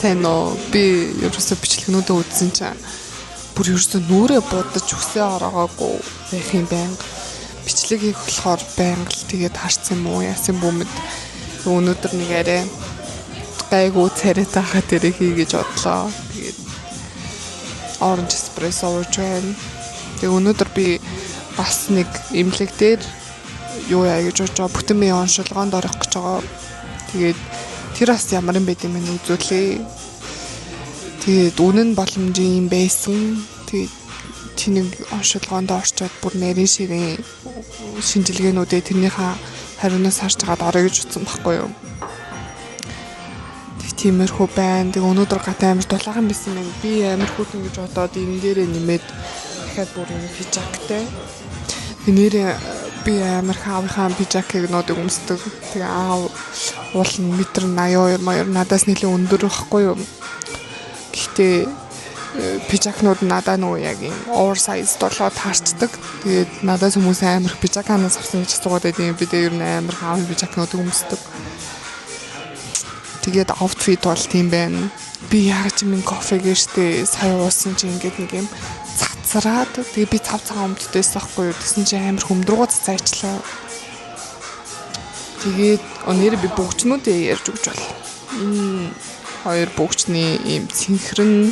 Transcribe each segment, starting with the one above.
Сайн уу? Би ерөөсөө бичлэгнүүдээ үзсэн чинь бүр ерөөсөө нүрээ будаж үсээ ороогоогүй байх юм байнга. Бичлэг хийх болохоор байнга л тэгээд харсан юм уу? Яасан бүүмэд. Өнөөдөр нэг арай гайгүй царайтай хаа тэрэ хий гэж бодлоо. Тэгээд orange espresso ууж байна. Тэгээд өнөөдөр би бас нэг имлэг дээр юу яа гэж бодож байгаа. Бүтэн биеийн оншилгоонд орох гэж байгаа. Тэгээд тэр бас ямар юм байд юм бэ үзүүлээ. Тэгээд үнэн боломжийн юм байсан. Тэгээд тэнийг оншилгоонд орчоод бүр нарийн ширийн шинжилгээнүүдээ тэрнийхээ хариунаас харж хагаад орё гэж утсан байхгүй юу. Тэг тиймэрхүү байна. Тэг өнөөдөр гат амар дулаахан байсан юм. Би амар хүүтэн гэж бодоод энэ дээрээ нэмээд дахиад бүр юм пижактай. Тэг нэрээ би амар хаавынхаа пижакыг нуудыг өмсдөг. Тэгээ аав уул нь метр 82 маяр надаас нэлээд өндөр байхгүй юу. Гэхдээ пижакнууд надаа нөгөө яг юм oversize болоод таарчдаг. Тэгээд надаас хүмүүс амар их пижак ханаас авсан гэж асуугаад байдаг юм. Би тэгээ ер нь амар хаавын пижакнуудыг өмсдөг. Тэгээд outfit бол тийм байна. Би яг ч юм кофе гэжтэй сая уусан чи ингээд нэг юм цацраад тэгээ би цав цагаан өмддөөс байхгүй юу. Тэсэн чи амар хөмдрөгөө цацаачлаа. Тэгээд нэр би бөгчнүүдээ ярьж өгч бол. Энэ хоёр бөгчний ийм цэнхэрэн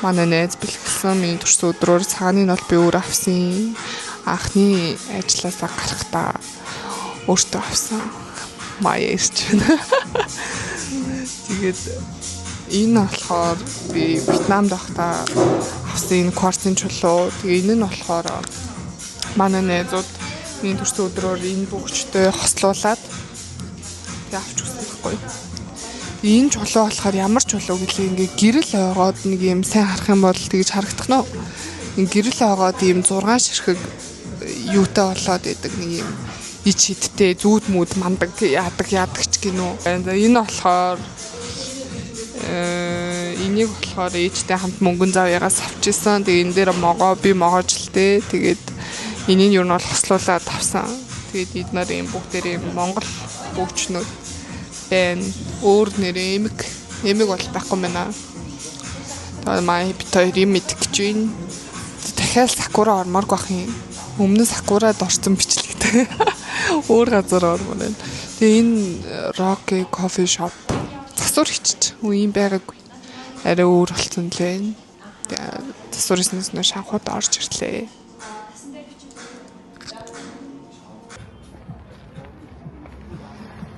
манай найз бэлгэлсэн миний төрсөн өдрөөр цагааны нь бол би өөр авсан. Анхны ажилласаа гарахдаа өөртөө авсан. Маяа ирж байна. Тэгээд энэ болохоор би Вьетнамд байхдаа авсан энэ кварцын чулуу. Тэгээ энэ нь болохоор манай найзууд миний төрсөн өдрөөр энэ бөгчтэй хослуулад тэгээ авч өгсөн байхгүй юу. Энэ чулуу болохоор ямар чулуу гэлээ ингээ гэрэл ойгоод нэг юм сайн харах юм бол тэгж харагдах нь. Ингээ гэрэл ойгоод ийм 6 ширхэг юутай болоод идэг нэг юм ич хидтэй зүүд мүд мандаг яадаг яадаг ч гинүү. За энэ болохоор энийг болохоор ээжтэй хамт мөнгөн завьягаас авчихсан. Тэгээ энэ дээр могоо би могоожлээ. Тэгээд энийг юу нь бол хослуулаад авсан. Тэгээд эд нар ийм бүгдээр ийм Монгол бөгчнүүд байна. Өөр нэр эмэг эмэг бол байхгүй байна. Тэгээд май бит хоёр юм идэх гэж байна. Дахиад сакура ормооргүй бах юм. Өмнө нь сакурад орсон бичлэгтэй. Өөр газар ормоор байна. Тэгээ энэ Rocky Coffee Shop засвар хичиж. Үгүй юм байгаагүй. Арай өөр болсон л байна. Тэгээ засвар хийснээс нөө шанхууд орж ирлээ.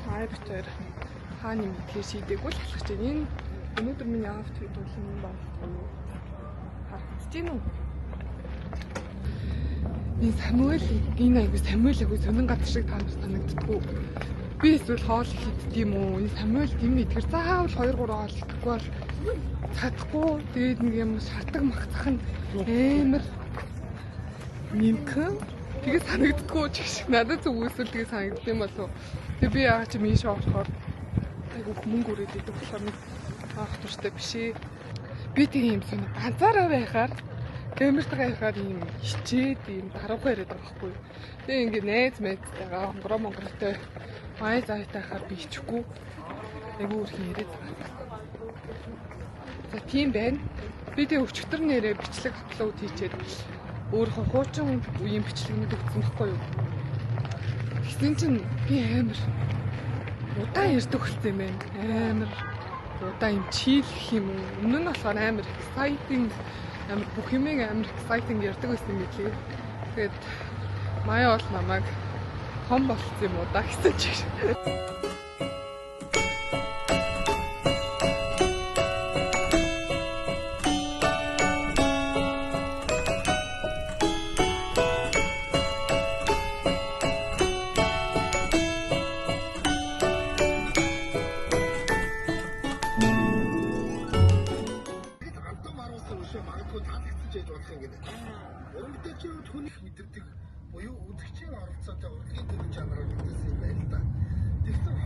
Май бит хоёр хааны мэдлэр шийдээгүй л алхаж байна. Энэ өнөөдөр миний outfit бол юм байна. Харагдаж байна уу? Энэ Самуэль энэ айгу Самуэль айгу сонин газар шиг та нар санагддаггүй. Би эсвэл хоол хийддэг юм уу? Энэ Самуэль юм идэхэр заавал 2 3 хоол идэхгүй бол чадахгүй. Тэгээд нэг юм шатаг махцах нь амар нэмхэн. Тэгээ санагддаггүй ч гэх шиг надад зүг эсвэл тэгээ санагдд юм болов. Тэгээ би яагаад ч юм ийшээ орохоор айгу мөнгө өрөөд идэг болохоор нэг аах туртай биш ээ. Би тэгээ юм сонь ганцаараа байхаар камертайгаа ярихаар ийм хичээд ийм даруухан яриад байгаа байхгүй юу. Тэгээ ингээ найз майзтайгаа онгороо монгортой май зайтай хахаар би ичихгүй. Айгу өөрхөн яриад байгаа. За тийм байна. Би тэгээ өчигдөр нэрээ бичлэг upload хийчээд өөрийнхөө хуучин үеийн бичлэгнүүд өгсөн байхгүй юу. Тэгсэн чинь би амар удаан ярьдаг болсон юм байна. Амар удаан юм chill гэх юм уу. Өмнө нь болохоор амар exciting амар бүх юмыг амар exciting ярьдаг байсан юм билээ. Тэгээд Маяа бол намайг том болцсон юм уу да гэсэн чинь. Магадгүй таалагдсан ч байж болох юм гэдэг. Уран бүтээлчийн хувьд хүн их мэдэрдэг буюу үзэгчийн оролцоотой урлагийн төрийн чанараар бүтээсэн юм байна л да. Тэгсэн 2010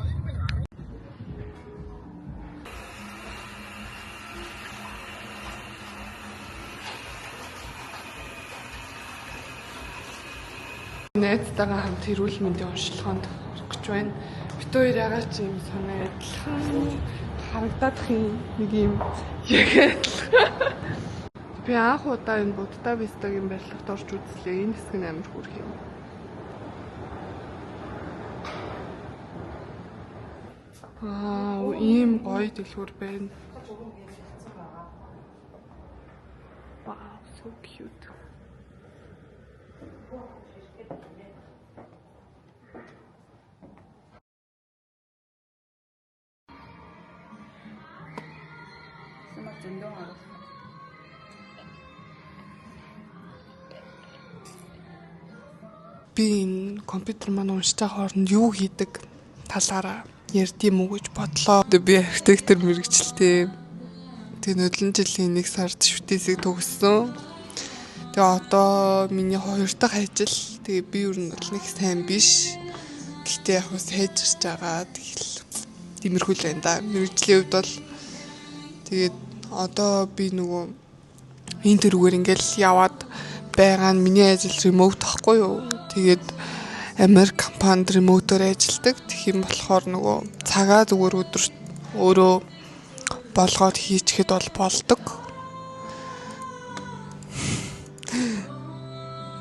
Найзтайгаа хамт эрүүл мэндийн уншилгоонд орох гэж байна. Бид хоёр ягаад ч юм сонио адилхан Харагдах юм нэг юм яг адилхан. Би анх удаа энэ Будда Вистагийн барилгад орж үзлээ. Энэ хэсэг нь амар хөөрхөн юм. Аа, ийм гоё дэлгүүр байна. Wow, so cute. Би энэ компьютер маань уншиж байгаа хооронд юу хийдэг талаараа ярьд юм уу гэж бодлоо. Би архитектор мэргэжилтэй. Тэгээ нодлон жилийн 1 сард шүтээсийг төгссөн. Тэгээ одоо миний 2 дахь ажил. Тэгээ би ер нь бол нэг сайн биш. Гэхдээ яг хөө сайжирч байгаа. Тэгэл тиймэрхүү л байна да. Мэргэжлийн хувьд бол тэгээд одоо би нөгөө энэ төрөөр ингээл яваад байгаа нь миний ажил remote ахгүй юу. Тэгээд Америк компанид remote-оор ажилладаг. Тэгэх юм болохоор нөгөө цагаа зүгээр өдөр өөрөө болгоод хийчихэд бол болдог.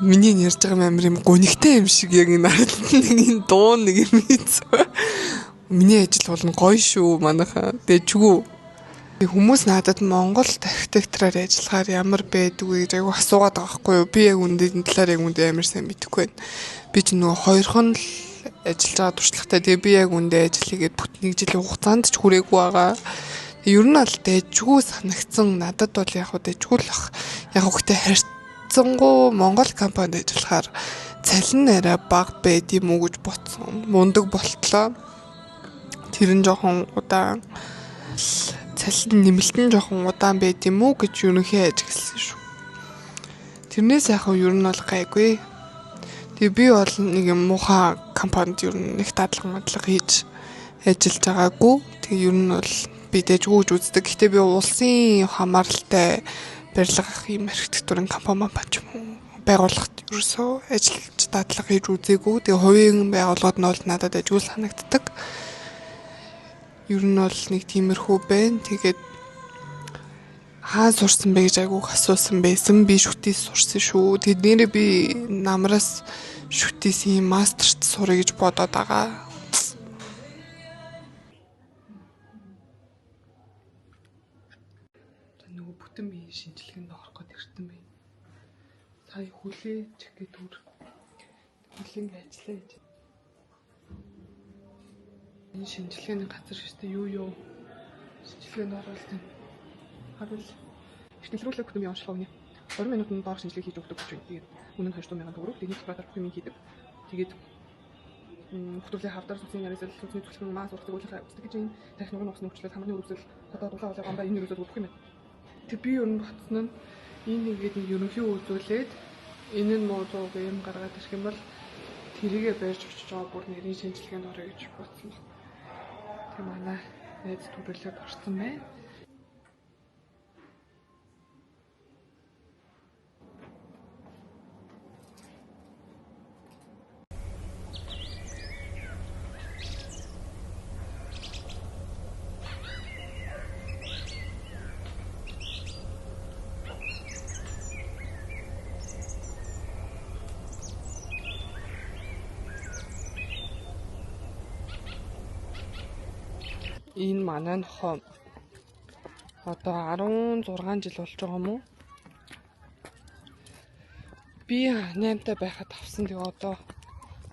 Миний ярьж байгаа юм амар юм гонигтай юм шиг яг энэ ард нэг энэ дуу нэг юм хийц. Миний ажил бол нь гоё шүү манайхаа. Тэгээ чүгүү. Хүмүүс надад Монголд архитектороор ажиллахаар ямар байдгүй гэж айгу асуугаад байгаа байхгүй юу. Би яг үндэ энэ талаар яг үндэ амар сайн мэдэхгүй байна. Би ч нөгөө хоёрхан л ажиллаж байгаа туршлагатай. Тэгээ би яг үндэ ажил хийгээд бүт нэг жилийн хугацаанд ч хүрээгүй байгаа. Ер нь бол дэжгүй санагдсан. Надад бол яг хөө дэжгүй л ах. Яг хөө харьцангуй Монгол компанид ажиллахаар цалин арай бага байд юм уу гэж бодсон. Мундаг болтлоо. Тэр нь жоохон удаан цалин нэмэлт нь жоохон удаан байд юм уу гэж ерөнхий ажигласан шүү. Тэрнээс яг хөө ер нь бол гайгүй. Тэгээ би бол нэг юм муухай компанид ер нь нэг дадлага мадлага хийж ажиллаж байгаагүй. Тэгээ ер нь бол би дэжгүй гэж үздэг. Гэхдээ би улсын хамааралтай барилга юм архитектурын компани ч юм уу байгууллагт ерөөсөө ажиллаж дадлага хийж үзээгүй. Тэгээ хувийн байгууллагад нь бол надад дэжгүй санагддаг. Ер нь бол нэг тиймэрхүү байна. Тэгээд хаа сурсан бэ гэж айгүйх асуусан байсан. Би шүтээс сурсан шүү. Тэгээд нэрээ би намраас шүтээсийн мастерт сурах гэж бодоод байгаа. За нөгөө бүтэн биеийн шинжилгээнд орох гээд ирсэн байна. Сая хүлээ чигээ түр. Хүлээн ажиллаа гэж. Энэ шинжилгээний газар шүү дээ. Юу? Шинжилгээнд оруулсан юм. Харуул. Эртнэлрүүлэг бүтэн биеийн онцлог өгнө. 20 минутанд доор шинжилгээ хийж өгдөг гэж байна. Тэгээд үнэн нь 200 мянган төгрөг. Тэгээд нэг лаборатори бүх юм хийдэг. Тэгээд хөтөлбөрийн хавдар, судасны нарийсэл, судасны зүлхэн, мас ургадаг үйлчлэх үздэг гэж байна. Тарих нугын усны хүчлэл, хамрын өрөвсөл, одоо дулаан хоолой гомбай энэ ерөөсөө бүх юм байна. Тэг би ер нь ботсон нь энэ ингээд нэг ерөнхий үзүүлээд энэ нь муу зуу юм гаргаад ирэх юм бол тэрийгэ барьж очиж байгаа бүр нэрийн шинжилгээнд орё гэж бодсон баг. Тэг манай найз төрөлөөд орсон байна. Энэ манай нохоо одоо 16 жил болж байгаа юм уу? Би 8-тай байхад авсан. Тэгээ одоо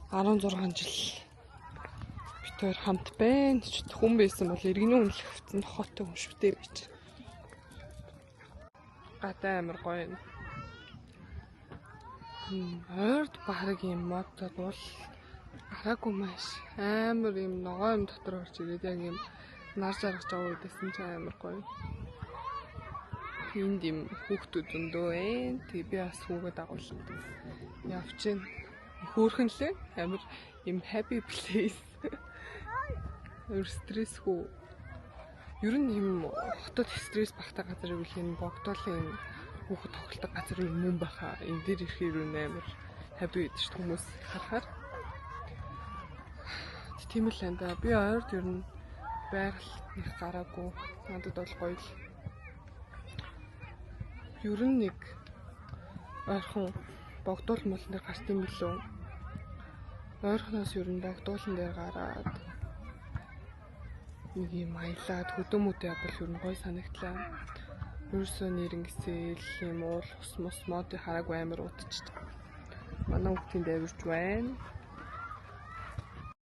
16 жил бит хоёр хамт байна. Хүн байсан бол иргэний үнэлэх авсан нохоотой хүн шүү дээ би чи. Гадаа амар гоё юм. Ойрд бараг юм модод бол гараагүй маш амар юм ногоо юм дотор орж ирээд яг юм нар жаргаж байгаа үедсэн чи амар гоё. Энд юм хүүхдүүд зөндөө ээ. Тэгээ би бас хүүгээ дагуулсан. Явчихна. Хөөрхөн лээ. Амар юм happy place. Өөр стрессгүй. Ер нь юм хотод стресс багтаа газар ивэл энэ богдоолын хүүхэд тоглолдог газар юм мөн баха. Энэ дээр ирэхээр юу амар happy гэдэг чинь хүмүүс харахаар. Тийм л энэ да. Би ойрд ер нь Байгаль нэг гараагүй. Надад бол гоё л. Ер нь нэг ойрхон богдуул муулан дээр гарт юм билүү. Ойрхоноос ер нь богдуулан дээр гараад нэг юм аялаад хөдөө мөдөө явбал ер нь гоё санагдлаа. Ерөөсөө нэрнгэсэл юм уул ус мус мод хараагүй амар удчихдаг. Манай хүүхдийн дайварч байна.